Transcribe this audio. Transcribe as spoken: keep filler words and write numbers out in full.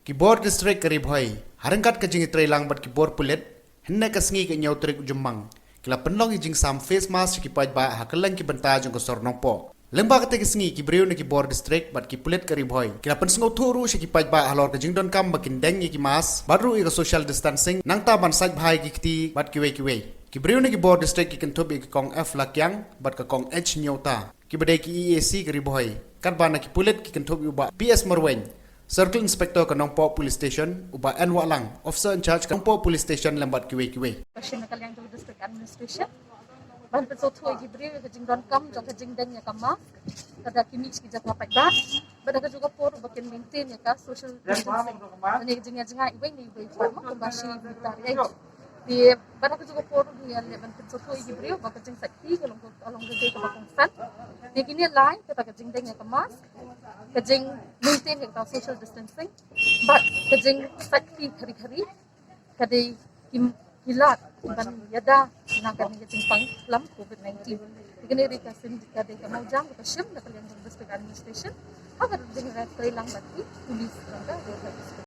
Ki bor district ka Ri Bhoi, ha ryngkat ka jingïatreilang bad ki bor pulit, hynne ka sngi ka hynñiew tarik u Jymmang, ki la pynlong ïa ka jingsam face mask sha ki paidbah ha kylleng ki bynta jong ka sor Nongpoh. Lyngba kata ka sngi, ki briew na ki bor district bad ki pulit ka Ri Bhoi ki la pynsngewthuh ruh sha ki paidbah halor ka jingdonkam ba kin deng ïa ki mask bad ruh ïa ka social distancing, nangta ban sait bha ïa ki kti bad kiwei kiwei. Ki briew na ki bor district ki kynthup ïa ka Kong F Lakiang bad ka Kong H Nyota, kiba dei ki E A C ka Ri Bhoi, katba na ki pulit ki kynthup ïa u Bah P S Marwein, Circle Inspector ka Nongpoh Police Station, u Bah N Wahlang, Officer in Charge ka Nongpoh Police Station, lem bad kiwei kiwei. Ka shim na ka liang jong ka District Administration ban pynsngewthuh ïa ki briew ïa ka jingdonkam jong ka jingdeng ïa ka mask, ka da ki mih sha ki jaka paidbah, bad ha kajuh ka por ba kin maintain ïa ka social distancing. Kane ka jingïa jngai iwei na iwei pat, mo, kumba shi mitar ïa. Te bad ha kajuh ka por ruh ngi ïa leh ban pynsngewthuh ïa ki briew ba ka jingsait kti ka long, ka long kaei kaba kongsan. Te kine lai, kata ka jingdeng ïa ka mask, ka jing maintain ïa ka social distancing, bad ka jingsait kti khari khari, ka dei ki, ki lad ban ïada na kane ka jingpang lam covid nineteen. Te kane ruh ka sien ka dei ka mawjam kaba shim na ka liang jong District Administration ha ka jingïatreilang bad ki police jong ka Ri Bhoi District.